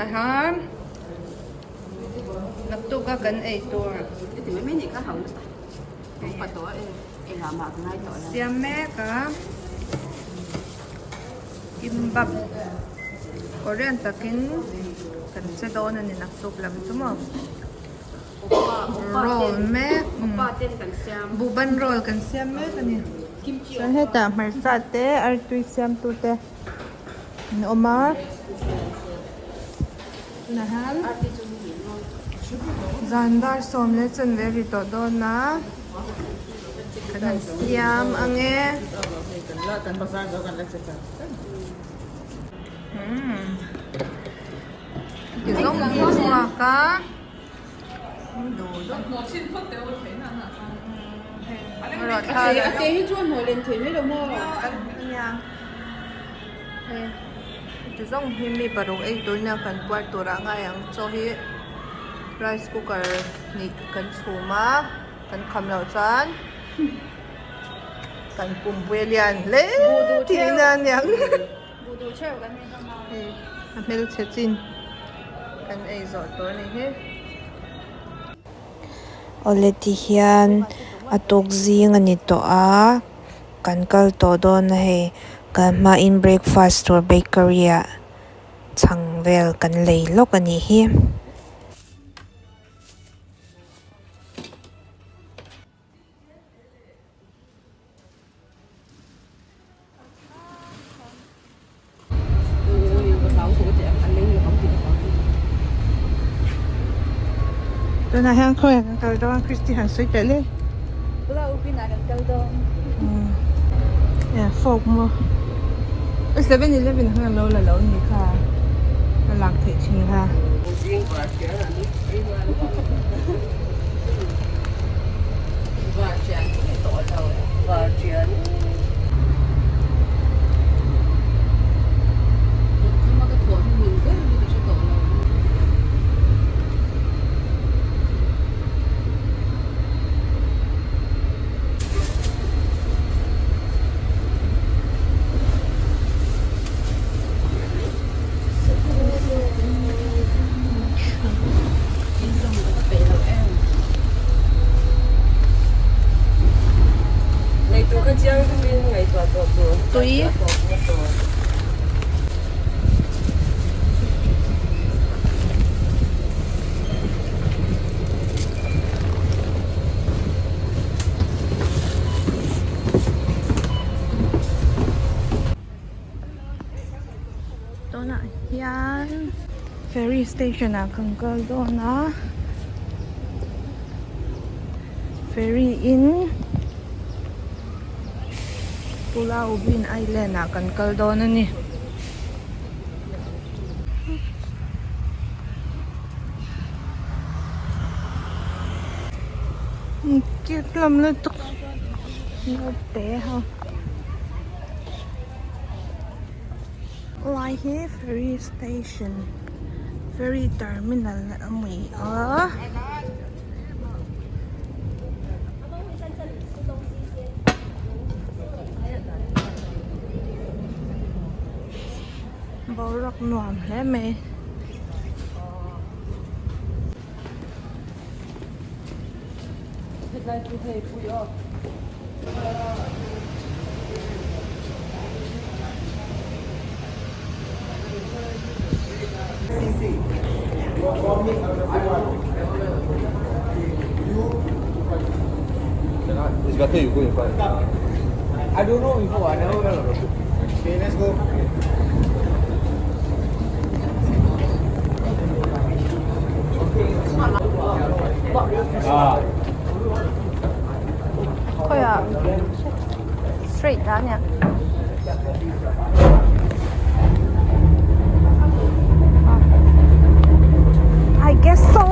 Tunah hian naktuk a kan ei tur siam mek a kimbap Korean takin kan che dawn a ni naktuk lam chu maw roll mek buhban roll kan siam mek a ni chuan hetah hmarcha te artui siamtu te an awm a tunah hian zan dar sawm leh chanve a ri tawh dawn a kan han siam ang e. Tizawng hi chhuak a. Ti zawng hi mi paruk ei turin a kan puar tur ah ngai ang chaw hi rice cooker hnih kan chhum a kan kham loh chuan kan pumpui a lian hle tihna a niang. Hei a hmelchhe chin kan ei zawh tur a ni hi. Awle ti hian a tuk zing a ni tawh a kan kal tawh dawn a hei kan hmain breakfast tur bakery ah chhang vel kan lei lawk a nih hi. Tunah hian khawiah kan kal dawn Christy han sawi teh le. Pulau Ubin ah kan kal dawn. Yeah, fork maw. 7-Eleven khan lo la lo ni kha. Ka lak theih thin kha. Tui. Tunah hian ferry station ah kan kal dawn a ferry in Pulau Ubin Island ah kan kal dawn a ni. Cute lam lutuk naute ho. Lai hi ferry station ferry terminal a ni a. Boruak nuam hle mai. It's better you go in front. I don't know before. I never went on a Okay, let's go. Khawiah straight a nia. I guess so.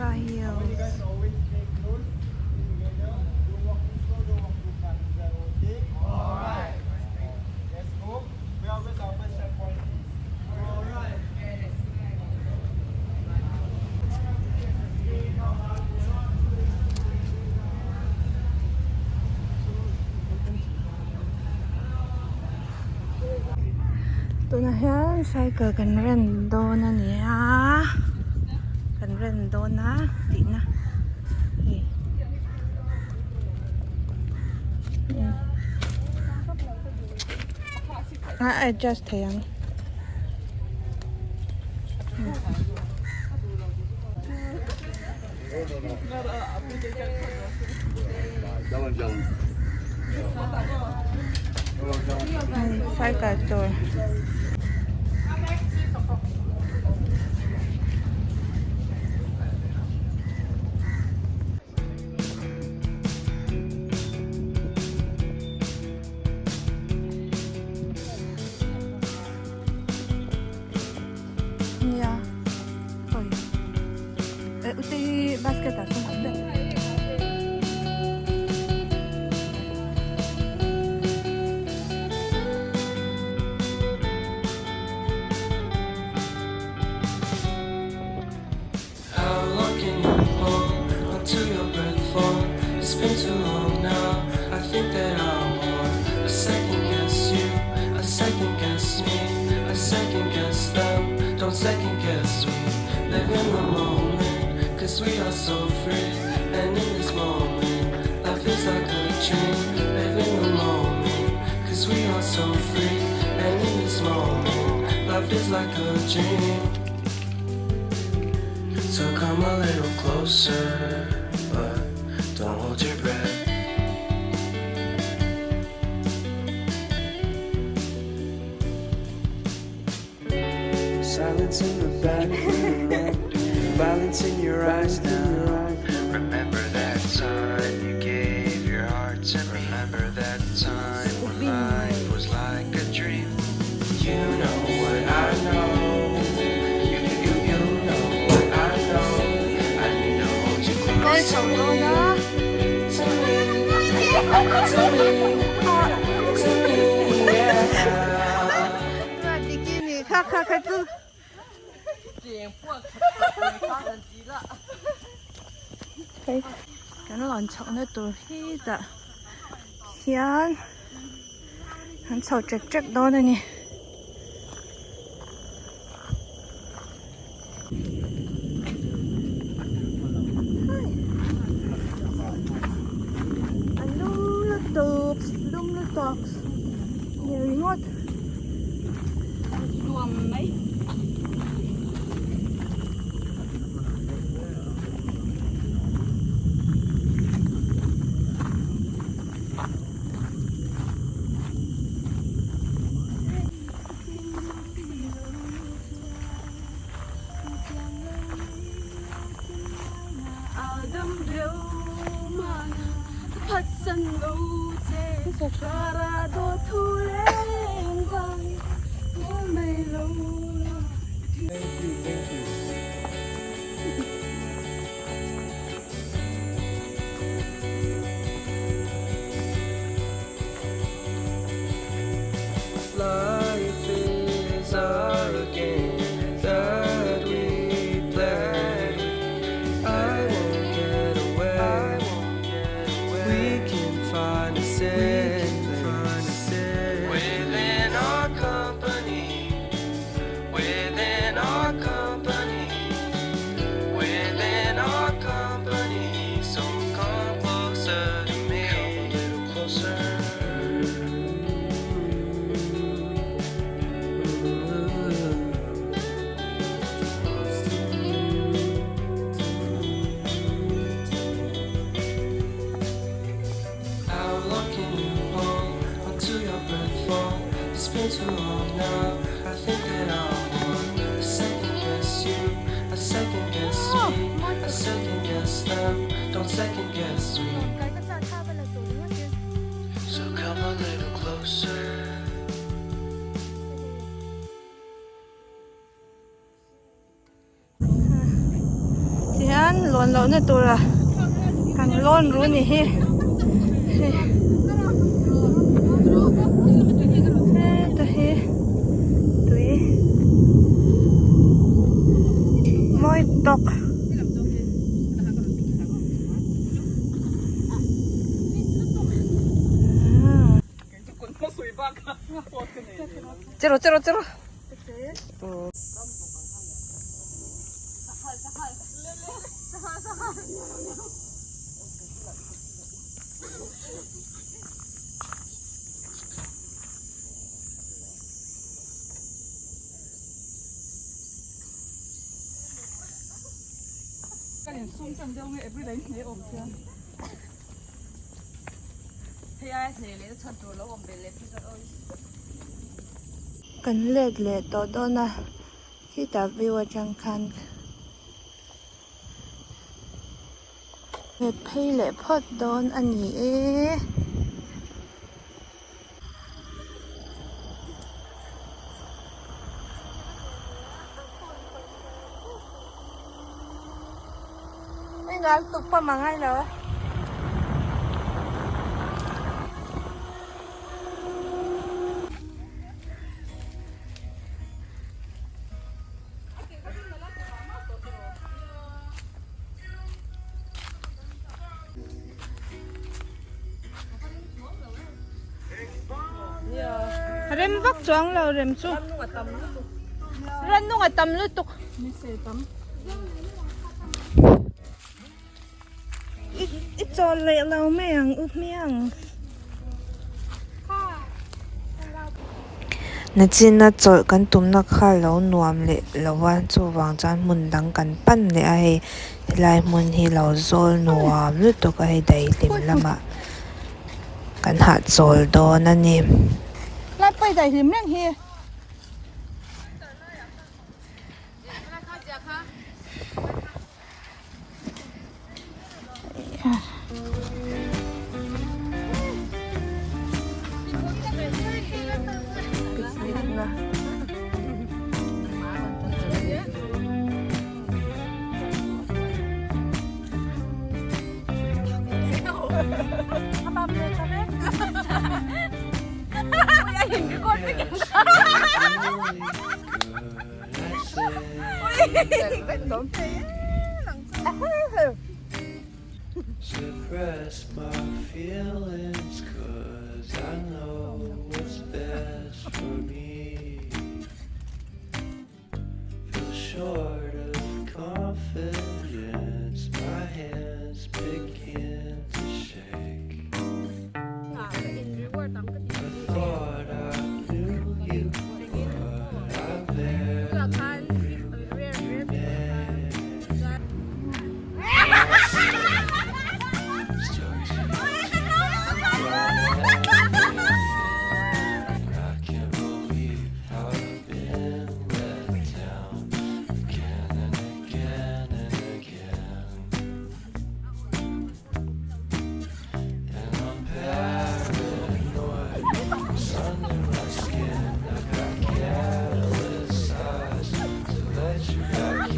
Naga Hills. Tunah hian cycle kan rent dawn a ni a kan rent dawn a tihna hei a adjust thei ang. Cycle tur. Nia hawi eh ute hi basket ah sawn a awm daih. So come a little closer, but don't hold your breath. Silence in the back room, violence in your eyes now. Remember that time you gave your heart to me. Remember that time when life was like a dream. You know what I know. You, you, you know what I know. I need to hold you close. To me, to me, to me, yeah. Kan lawn chhohna tur hi tah hian an chho ṭek ṭek dawn a ni. A lum lutuk lum lutuk ni ringawt. Life is a game that we play. I won't get away. We can find a safe place within our company. Within our company. Within our company. So come closer to me. Come a little closer. How long can you hold onto your breath for? It's been too long now. I think that I want to second guess you. I second guess me. I second guess them. Don't second guess me. So come a little closer. Tihian Lawn lohna tura kan lawn ru ni hi. Heta hi tui mawi tawk. Cheraw cheraw cheraw. Kan let leh tawh dawn a khitah view atang khan let phei leh phawt dawn a ni e. Rem vak chuang lo rem chu rannung a tam lutuk i chawl leh lo mai ang u hmiang. Nachina chawlh kan tumna kha lo nuam leh lo a chuvang chuan hmun dang kan pan leh a hei helai hmun hi lo zawl nuam lutuk a hei daihlim lamah kan hahchawl dawn a ni. Suppress my feelings cause I know what's best for me Feel short of confidence my hands begin to shake I thought I knew you but I barely knew your name I can't believe how I've been let down again and again and again. And I'm paranoid. It's under my skin. I've got catalyst eyes to let you back in.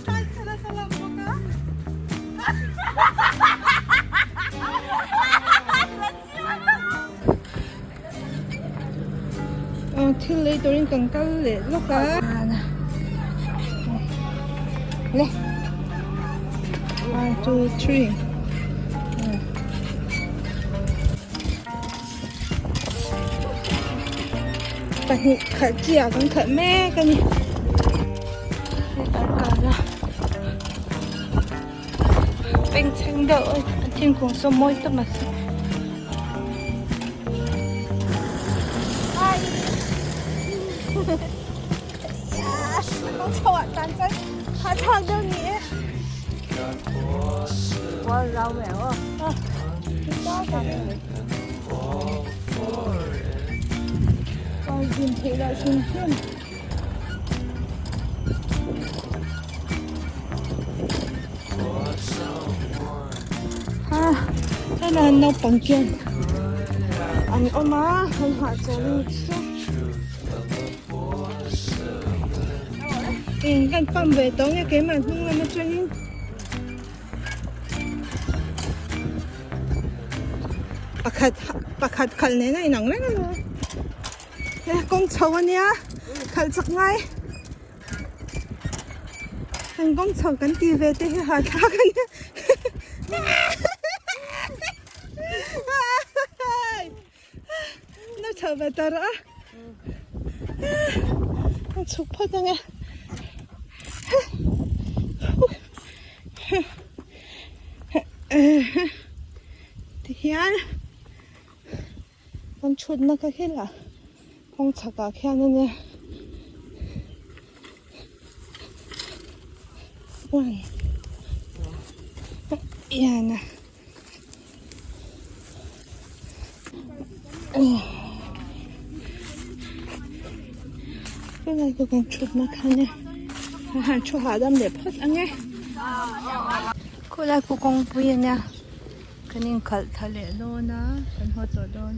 Why do this again and again and again? Thil lei turin kan kal leh lawk a le one two three pahnih khalh chi ah kan khalh mek a ni kan kal a bengchheng deuh a thingkung saw mawi tak a si. Helai naupang khian an awm a an hahchawl a ni chu. In kan pump ve tawh nge keimah hnung lam atangin. Pakhat pakhat khalh nen a inang reng a ni. He kawng chho a nia khalh chak ngai. Kan kawng chho kan tih ve te hi hahthlak a nia. Na chho ve ta rawh a. A chhuk phawt ang e. Tihian kan thutna kha khi lah kawng chhakah khian a nia. One. Ian a. Tunah chu kan thutna kha nia a han thu hahdam leh phawt ang e khawlai khu kawngpui a nia kan inkhalh thla leh dawn a kan haw tawh dawn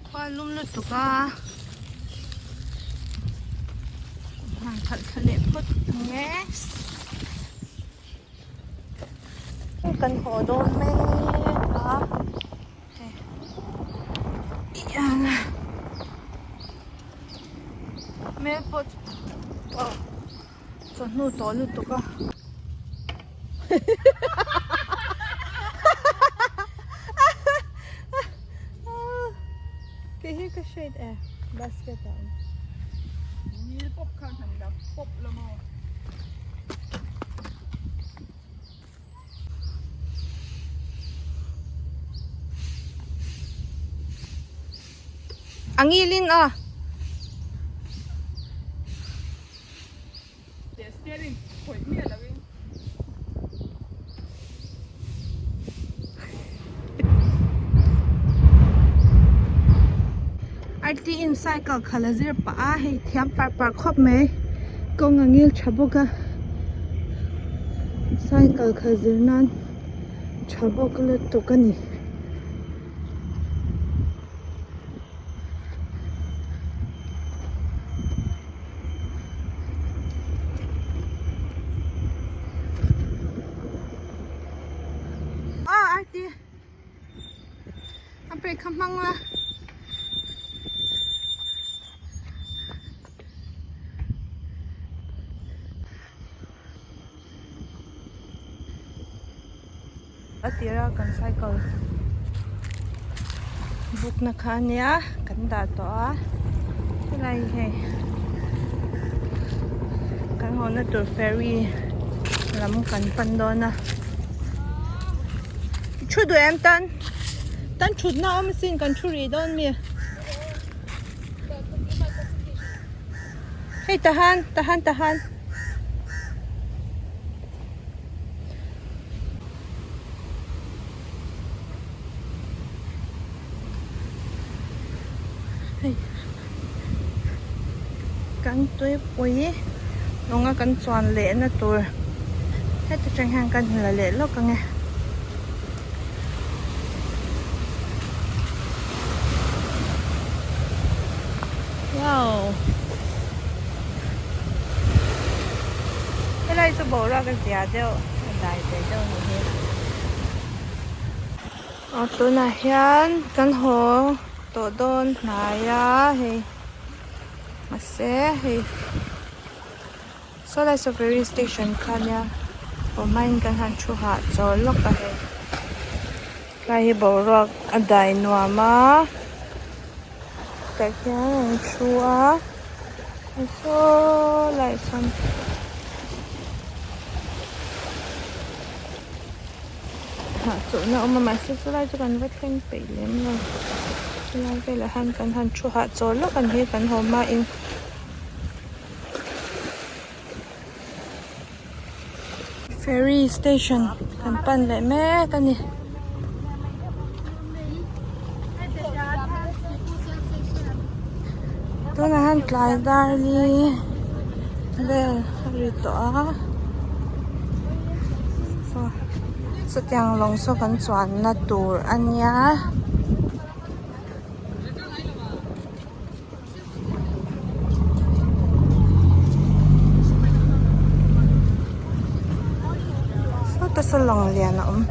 khua lum lutuk a han khalh thla leh phawt ang e. Kan haw dawn mek a hei iang hmel pawh chu aw chawhnu tawh lutuk a. Kei hi ka hriat e basket ah a awm. A ngilin a. Arti in cycle khalh a zir pah a hei thiam par par khawp mai kawng a ngil tha bawk a cycle khalh zir nan tha bawk lutuk a ni. Aw Arti a brake kha hmang la. A tira kan cycle book na kha a nia kan dah tawh a helai hei kan haw na tur ferry lam kan pan dawn a thu duh em tan tan thut na awm asin kan thu rih dawn mi hei tahan tahan tahan. Hei kan tuipui lawnga kan chuan leh na tur heti tang hian kan la leh lawk ang e. Wow helai chu boruak a zia deuh a dai ve deuh a ni hi aw tunah hian kan haw tawh dawn hnai a hei mahse hei sawlai saw ferry station kha nia haw hmain kan han thu hahchawl lawk a hei. Tlai hi boruak a dai nuam a tah hian an thu a saw lai chuan hahchawlhna a awm a mahse chulai chu kan va thleng peih lem lo chulai velah hian kan han thu hahchawl lawk ang hi kan haw hmain. Ferry station kan pan leh mek a ni. Tunah hian tlai dar li vel a ri tawh a chutiang lawng saw kan chuanna tur a nia. Sawta saw lawng lian a awm.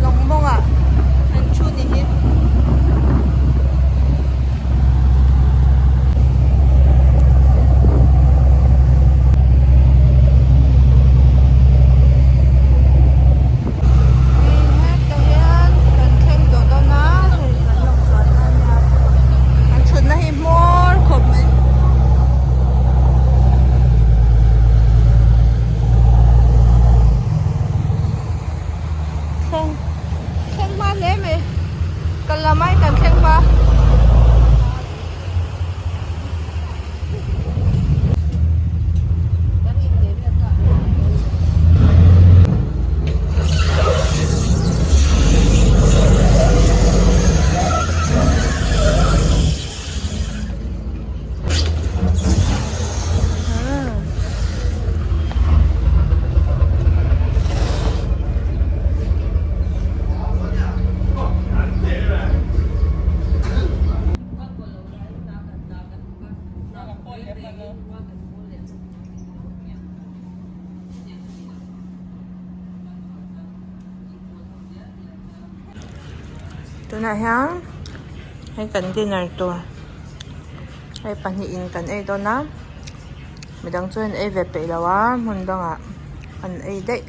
Lawng mawngah an thu ni hi. Hetah hian kan thleng tawh dawn a, hei kan lawng chuan a nia. An thutna hi hmawr khawp mai. Thleng thleng hma hle mai kal lam ai kan thleng hma. Tunah hian hei kan dinner tur hei pahnihin kan ei dawn a midang chuan ei ve peih lo a hmun dangah an ei daih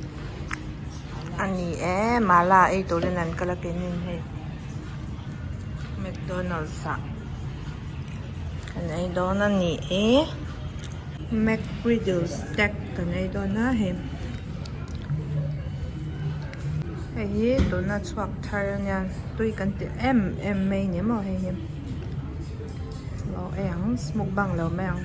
a ni e mala ei turin an kal a keinin hei mcdonald's ah kan ei dawn a ni e mcgriddles snack kan ei dawn a hei. Hei hi tuna chhuak thar ania tui kan ti em em mai ni maw hei hi lo ei ang mukbang lo mai ang.